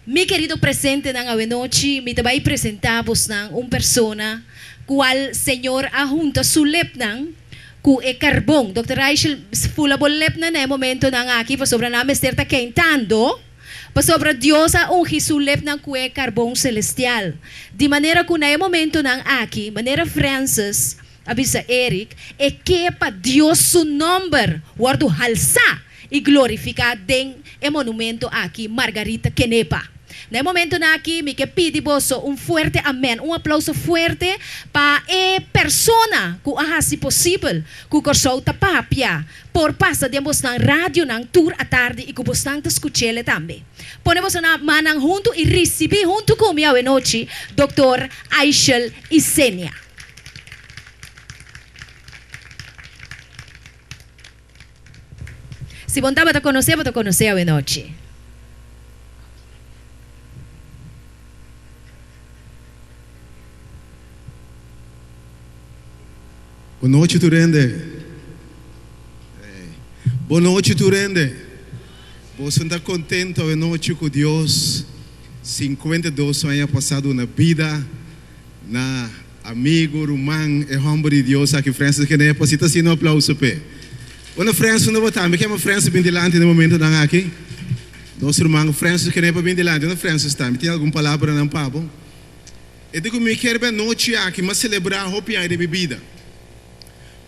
Mi kerido presentenan awenochi mi ta bai presenta bosnan un persona cual Señor a hunta su lepnan cu e carbon. Dòkter Reichel fula bo lepnan na e momentonan aki pasobra nan mester ta keintando pasobra Dios a ungi su lepnan cu e carbon celestial. Di manera cu na e momentonan aki, manera Francis a bisa Eric, e ke pa Dios su nomber wordo halsa i glorifiká den e monumento aki, Margarita Kenepa. Na e momentonan aki mi ke pidi boso un fuerte amèn, un aplouso fuerte pa e persona ku a hasi posibel ku Kòrsou ta papia por pasa den bosnan radionan tur atardi i ku bosnan ta skuch'ele tambe. Pone boso mannan huntu i risibí huntu ku mi awenochi Doktor Aishel Isenia. Si bo tabata konosé, bo ta konosé awenochi. Bon nochi tur hende. Bon nochi tur hende. Boso ta contento awenochi cu Dios 52 aña pasa duna bida na Amigo, ruman, e homber di Dios aki Francis Kenepa si ta haciendo un aplauso p'e. Unda Francis no bo ta? Mi ke ama Francis bin dilanti na e momentonan aki. Nos ruman Francis Kenepa bin dilanti. Unda Francis ta? Mi tin algun palabranan pa bo. E di ku mi kier be anochi aki mi a celebra hopi aña den mi bida.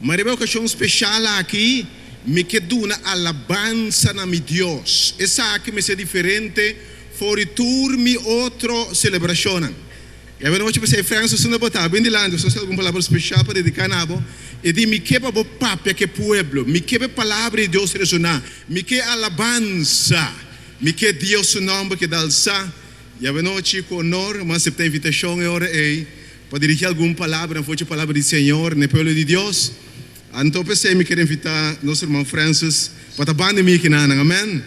Ma riba e ocasion special aki mi ke duna alabansa na mi Dios. Esaki mester diferente for di tur mi otro celebracionnan. I awe nochi p'esei Francis unda bo ta? Bin dilanti, nos tin algun palabra special pa dedica na bo. E di, Mi ke pa bo papia ku e pueblo. Mi ke pa e palabra di Dios resoná. Mi ke alabansa. Mi ke Dios su nomber keda alsá. I awe nochi, ku honor, mi a aseptá e invitashon e ora ei pa dirigí algun palabra for dje palabra di Señor na e pueblo di Dios. Anto p'esei mi kier invitá nos ruman Francis pa ta banda di mi kinanan. Amen.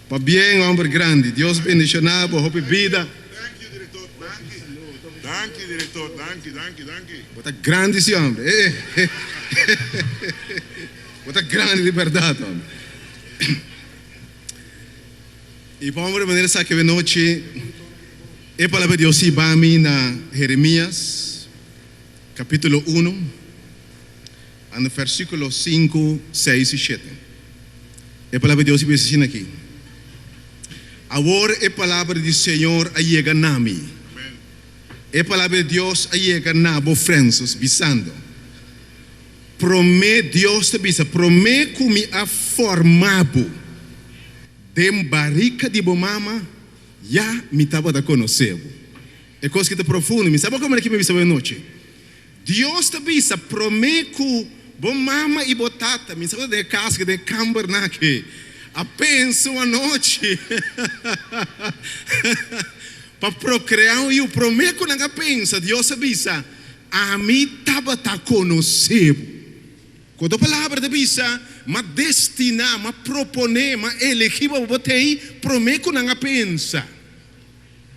Pabien homber grandi. Dios bendiciona bo hopi bida. Bo ta grandi si homber. Bo ta grandi di berdad homber. Y pa homber manera sa ke nochi e palabra di Dios hiba mi na Jeremias capitulo uno. Anda versíkulo sinku, seis i shete. E palabra di Dios a bisa asina aki, Awor e palabra di Señor a yega na mi. E palabra di Dios a yega na bo, Francis, bisando, Promé, Dios ta bisa, promé ku mi a forma bo den barika di bo mama, ya mi tabata konosé bo. E kos ki ta profundo. Mi sa bo komo ki mi bisa bo e nochi. Dios ta bisa, Promé ku bo mama i bo tata, mi sa ku ta den e kas aki, den e kambernan aki, a pensa un anochi pa prokreá un yu, promé ku nan a pensa, Dios a bisa, Ami tabata konosé bo. Ku otro palabra ta bisa, M'a destiná, m'a proponé, m'a elegí pa bo t'ei promé ku nan a pensa.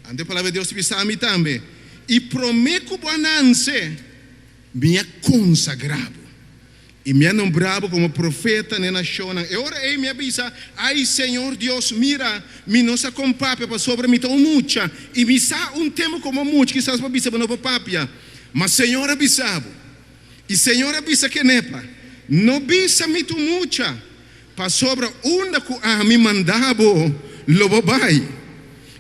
Anto e palabra di Dios ta bisa ami tambe, I promé ku bo a nanse, mi a konsagrá bo, i mi a nombrá bo komo profeta na e nashonnan. E ora ei mi a bisa, Ai, Señor Dios, mira, mi no sa kon papia, pasobra mi ta un mucha, i mi sa un tempu komo mucha, kisas bo a bisa bo no por papia. Ma Señor a bisa bo, i Señor a bisa Kenepa, No bisa mi ta un mucha, Pasobra unda ku ami manda bo, lo bo bai,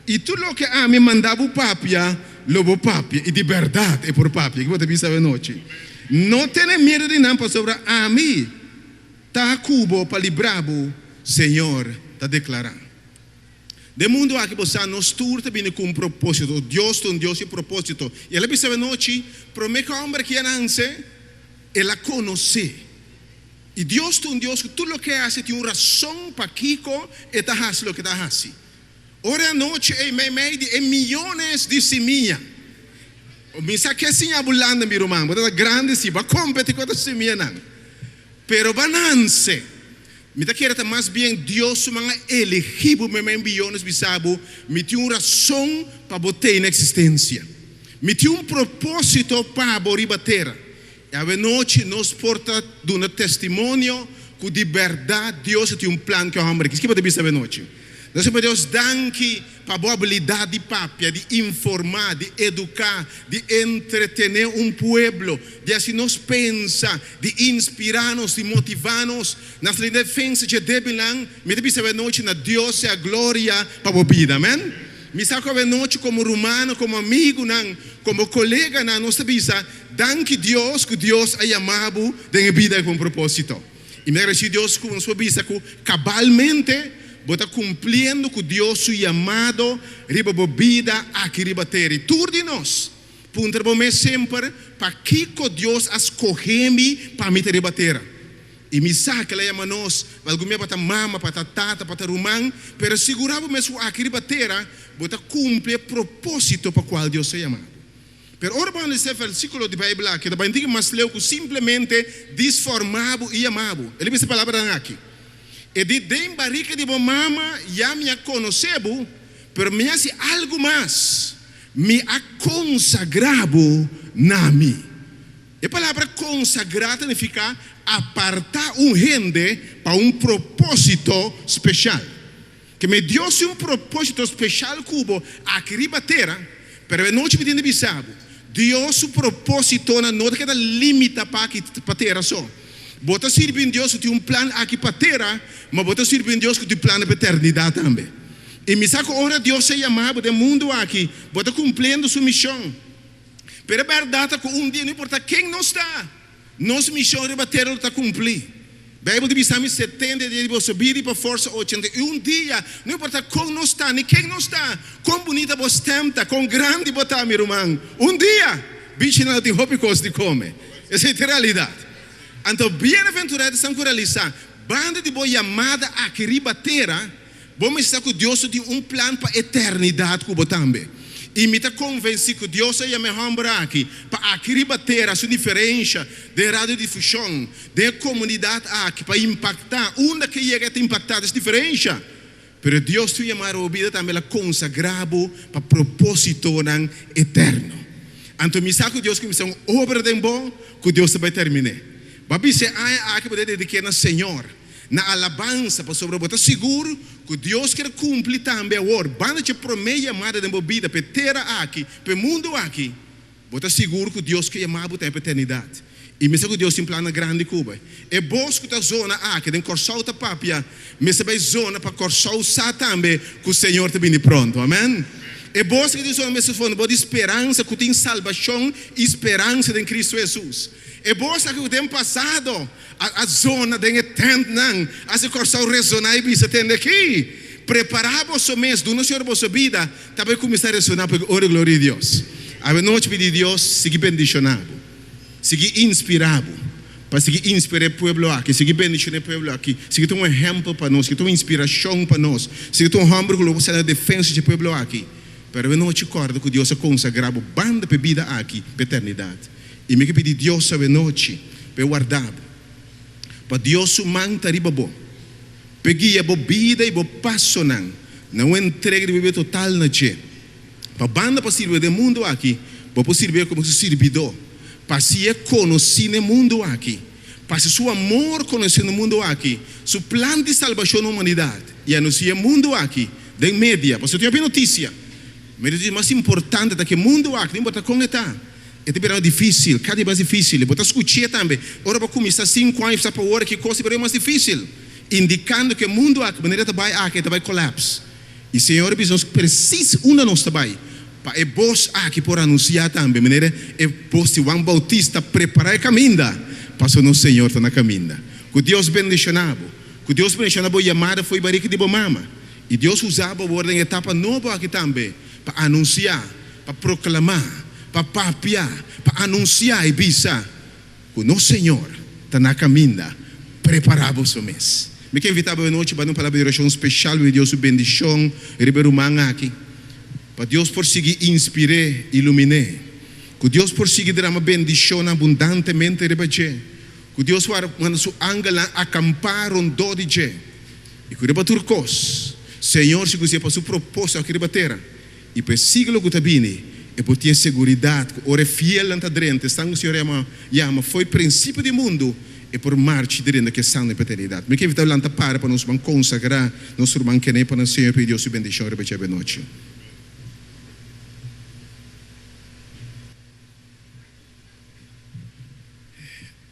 i tur loke ami manda bo papia, lo bo papia. I di bèrdat e por papia. Ki bo ta bisa awe nochi? No tene miedu di nan, pasobra ami ta ku bo pa libra bo, Señor ta deklará. Den mundu aki bo sa nos tur ta bini ku un propósito. Dios ta un Dios di propósito. I el a bisa awe nochi, promé ku e hòmber aki a nanse, el a konosé. I Dios ta un Dios ku tur loke e hasi tin un rason pakiko e ta hasi loke e ta hasi. Ora e anochi ei meimei di e miyones di simia, mi sa ke siña bo landa mi ruman, bo ta grandi si, bo a kompeti ku otro simianan, pero bo a nanse. Mi ta kere ta mas bien Dios su man a elegi bo meimei miyones bisa bo, mi tin un rason pa bo tei na eksistensia. Mi tin un proposito pa bo riba tera. I awenochi nos por ta duna testimonio ku di bèrdat Dios a tin un plan ku e hòmber aki. Esaki bo ta bisa awenochi. Nos ta pidi Dios danki pa bo abilidat di papia, di informá, di eduká, di entretené un pueblo, di hasi nos pensa, di inspirá nos, di motivá nos. Na sali defensa dje débilnan, mi ta bisa awenochi na Dios sea gloria pa bo bida. Amèn. Mi sa ku awenochi komo rumannan, komo amigunan, komo koleganan nos ta bisa, Danki Dios ku Dios a yama bo den e bida ku un propósito. I mi ta agradesí Dios ku nos por bisa ku kabalmente bo ta kumpliendo ku Dios su yamado riba bo bida aki riba tera. I tur di nos puntra bo mes semper, Pakiko Dios a skohe mi pa mi ta riba tera? I mi sa ku el a yama nos, algun bia pa ta mama, pa ta tata, pa ta ruman, pero sigurá bo mes ku aki riba tera bo ta kumpli e propósito pa kual Dios a yama bo. Pero ora bo analisá e versíkulo di Beibel aki, ta bai un tiki mas leu ku simplemente disformá bo i yamá bo. El a bisa e palabranan aki, E di, Den barika di bo mama ya mi a konosé bo, pero mi a hasi algu mas, mi a konsagrá bo na mi. E palabra konsagrá ta nifiká apartá un hende pa un propósito speshal. Ke me Dios tin un propósito speshal ku bo aki riba tera, pero e nochi mi tin di bisa bo, Dios su propósitonan no ta keda limita pa aki pa tera so. Bo ta sirbi un Dios ku tin un plan aki pa tera, ma bo ta sirbi un Dios ku tin plannan pa eternidat tambe. I mi sa ku ora Dios a yama bo den mundu aki, bo ta kumpliendo su mishon. Pero e bèrdat ta ku un dia, no importa ken nos ta, Nos mishon riba tera lo ta kumplí. Beibel ta bisa mi 70 dia di boso bida i pa forsa 81 dia. No importa kon nos ta ni ken nos ta, kon bunita bo stèm ta, kon grandi bo ta, mi ruman, un dia bichinan lo tin hopi kos di kome. Esei ta e realidat. Anto bienaventurado esnan ku realisá banda di bo yamada aki riba tera, Bo mester sa ku Dios lo tin un plan pa eternidat ku bo tambe. I mi ta konvensí ku Dios a yama e hòmber aki pa aki riba tera hasi un diferensha den radiodifushon, den e komunidat aki, pa impaktá. Unda ku e yega e ta impaktá, ta hasi diferensha. Pero Dios tin un yamada riba bo bida tambe, el a konsagrá bo pa propósitonan eterno. Anto mi sa ku Dios kuminsá un obra den bo ku Dios ta bai termin'é. Bo a bisa e aña aki bo ta dedik'é na Señor. Na alabansa, pasobra bo ta sigur ku Dios kier kumpli tambe awor. Banda dje promé yamada den bo bida pa e tera aki, pa e mundu aki, bo ta sigur ku Dios ke yama bo tambe pa eternidat. I mester ku Dios tin plannan grandi ku bo. E bos ku ta zona aki den Kòrsou ta papia, mester bai zona pa Kòrsou sa tambe ku Señor ta bini pronto. Amen. E bos aki ta zona mester zona bo di speransa ku tin salbashon i speransa den Kristu Hesus. E bos aki ku den pasado A zona den e tèntnan, hasi Kòrsou resoná i bisa, Tende aki! Prepará boso mes, duna Señor boso bida, ta bai kuminsá resoná pa e ora i gloria di Dios. Awe nochi pidi Dios sigui bendishoná bo, sigui inspirá bo, pa sigui inspirá e pueblo aki, sigui bendishoná e pueblo aki, sigui ta un ehèmpel pa nos, sigui ta un inspirashon pa nos, sigui ta un hòmber ku lo por sali na defensa dje pueblo aki. Pero awe nochi kòrda ku Dios a konsagrá bo banda pa e bida aki, pa eternidat. I mi ke pidi Dios awe nochi pa e warda bo, pa Dios su man ta riba bo, pa e guia bo bida i bo pasonan na un entrega di bo bida total na dje. Pa banda pa sirbi den mundu aki, bo por sirbié komo su sirbidó, pa hasié konosí na e mundu aki, pa hasi su amor konosí na e mundu aki, su plan di salbashon na humanidat, i anunsiá e mundu aki den media. Pasobra tin hopi notisia, ma e notisia mas importante ta ku e mundu aki, no importa kon e ta, E ta bira difísil, kada dia mas difísil. I bo ta skuch'é tambe. Ora bo kuminsá sinku aña pasa pa ora ki kos ta bira mas difísil, indikando ku e mundu aki, manera e ta bai aki, e ta bai kòlaps. I Señor a bisa nos presis unda nos ta bai, pa e bos aki por anunsiá tambe, manera e bos di Juan Boutista, Prepará e kaminda, pasobra nos Señor ta na kaminda. Ku Dios bendishoná bo. Ku Dios bendishoná bo yamada fo'i barika di bo mama. I Dios usa bo awor den e etapa nobo aki tambe pa anunsiá. Pa proklamá, pa papia, pa anunsiá i bisa ku nos Señor ta na kaminda, prepará boso mes. Mi ke invitá bo e nochi pa un palabra di orashon speshal di Dios su bendishon riba e ruman aki, pa Dios por sigui inspir'é, ilumin'é, ku Dios por sigui drama bendishonnan abundantemente riba dje, ku Dios por manda su angelnan akampá rondó di dje, i ku riba tur kos, Señor sigui us'é pa su propósito aki riba tera. I pa e siglo ku ta bini, e por tin e seguridat ku ora e fielnan ta drenta, esnan ku Señor yama, yama fo'i prinsipio di mundu, e por marcha drenta ku e santu pa eternidat. Mi ke invitá bo lanta para pa nos ban konsagrá nos ruman Keney pa nan Señor pidi Dios su bendishon riba dje abenochi.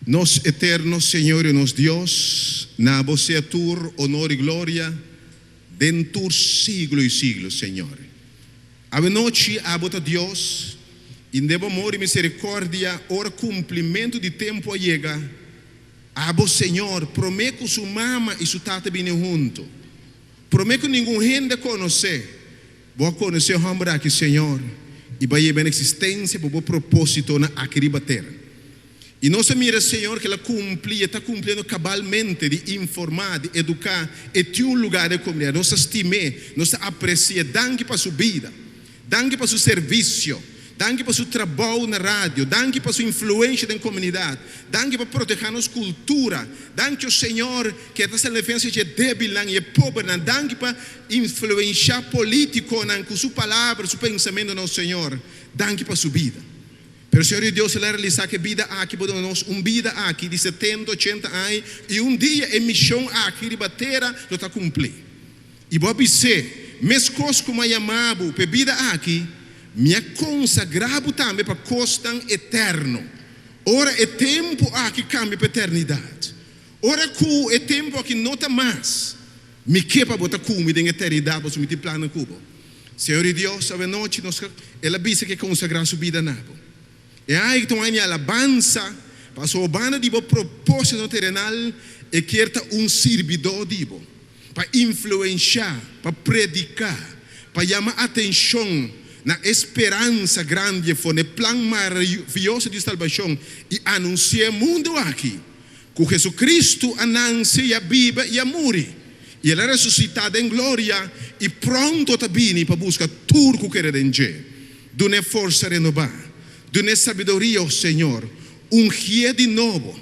Nos eterno Señor i nos Dios, na bo sea tur honor i gloria den tur siglo i siglo, Señor. Awenochi abo ta Dios, i den bo amor i misericordia, ora cumplimentu di tempu a yega, abo, Señor, promé cu su mama i su tata bini huntu, promé cu ningun hende a conocé, bo a conocé e homber aki, Señor, i bo a yeba en existencia pa bo propósitonan aki riba tera. I nos a mira, Señor, ku el a kumpli i e ta kumpliendo kabalmente di informá, di eduká e tin un lugá den e komunidat. Nos ta stim'é, nos ta apresi'é. Danki pa su bida. Danki pa su servisio. Danki pa su trabou na radio. Danki pa su influensha den komunidat. Danki pa protehá nos kultura. Danki, o Señor, ku e ta sali na defensa dje débilnan i e pobernan. Danki pa influenshá polítikonan ku su palabra, su pensamentunan, o Señor. Danki pa su bida. Pero Señor di Dios el a realisa cu e bida aki bo duna nos un bida aki di setenta, ochenta aña y un dia e mision aki riba tera lo ta cumpli. Y bo a bis'é, Mescos cu mi a yama bo pa e bida aki, mi a consagra bo tambe pa cosnan eterno. Ora e tempo aki cambia pa eternidad, ora cu e tempo aki no ta mas, mi ke pa bo ta cu mi den eternidad pasobra mi tin plannan cu bo. Señor i Dios, awenochi nos ka, El a bisa ku e konsagrá su bida na bo. E aña ta un aña di alabansa, pasobra banda di bo propósito terenal, e kier ta un sirbidó di bo, pa influenshá, pa prediká, pa yama atenshon na e speransa grandi afó, na e plan maravioso di salbashon, i anunsiá e mundu aki Ku Jesucristo a nanse i a biba i a muri, i el a resusitá den gloria i pronto ta bini pa buska tur ku kere den dje. Dun'é forsa renobá. Dun'é sabiduria, o Señor. Ungié di nobo.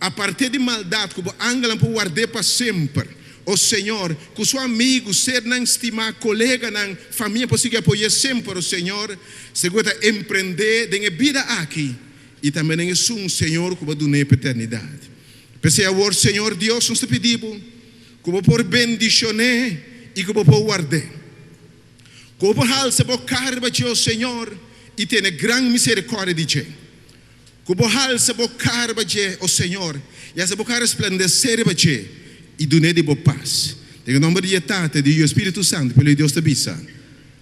Apart'é di maldat ku bo angelnan por ward'é pa semper. O Señor, ku su amigu, sernan stimá, koleganan, famia por sigui apoy'é semper, o Señor, segun e ta emprendé den e bida aki. I tambe den esun, Señor, ku bo a dun'é pa eternidat. P'esei awor, Señor Dios, nos ta pidi bo ku bo por bendishon'é i ku bo por ward'é. Ku bo por halsa bo kara riba dje, o Señor, i tene gran miserikòrdia di dje. Ku bo halsa bo kara riba dje, o Señor, i hasi bo kara resplandesé riba dje, i dun'é di bo pas. Den e nòmber di e Tata, di e Yu i e Spiritu Santu, pueblo di Dios ta bisa,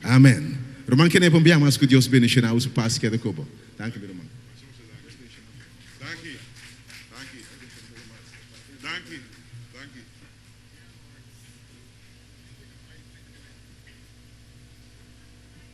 Amèn. Ruman, kende por biaha mas ku Dios bendishoná bo, su pas keda ku bo. Danki mi ruman.